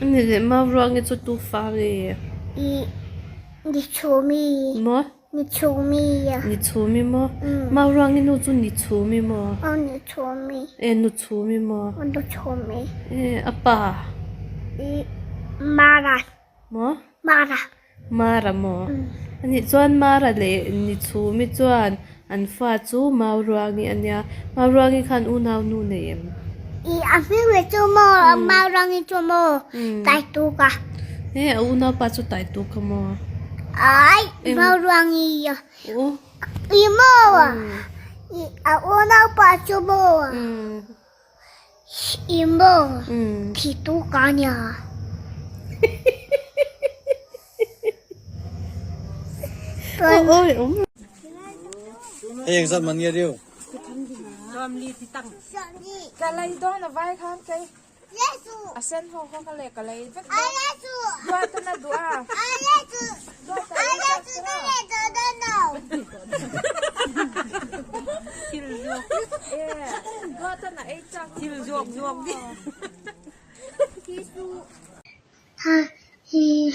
Ani leh Mauruangi chu tu fa nge? I ni chhumi. Maw? Ni chhumi. Ni chhumi maw? Mauruangi nu chu ni chhumi maw? Aw ni chhumi. E nu chhumi maw? Aw nu chhumi. E a pa? I Mara. Maw? Mara. Mara maw? Anih chuan Mara leh Nichhumi chuan an fa chu Mauruangi a nia. Mauruangi khan unau nu nei em? I a hming leh chu maw Mauruangi chu maw Taituka. E a unau pa chu Taituka maw? Ai Mauruangi i maw a unau pa chu maw I maw Thituka a nia. Hei engzat man nge riu? Ka lei dawn a vai khan kei a sen ho kha ka leh ka lei vek dawn duat a na duh a duat a ei chak duat a na ei chak thil zawk zawk 他一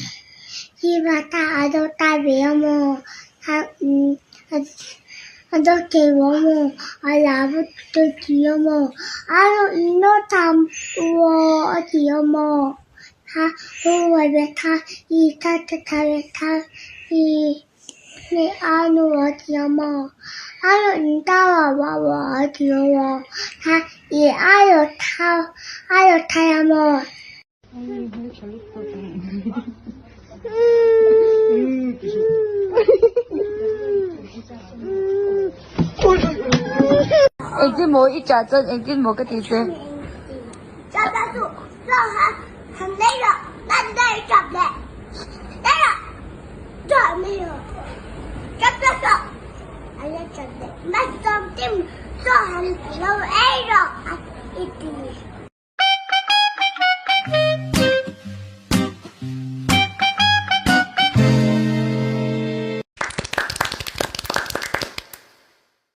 一把大都大别么？他嗯，他他都给我么？阿拉不都给么？阿一诺他我给么？他我外他一他他他他一你阿努我给么？阿鲁你到我我我给我，他也阿鲁他阿鲁他呀么？ Engtin maw i chah chuan engtin maw ka ti che?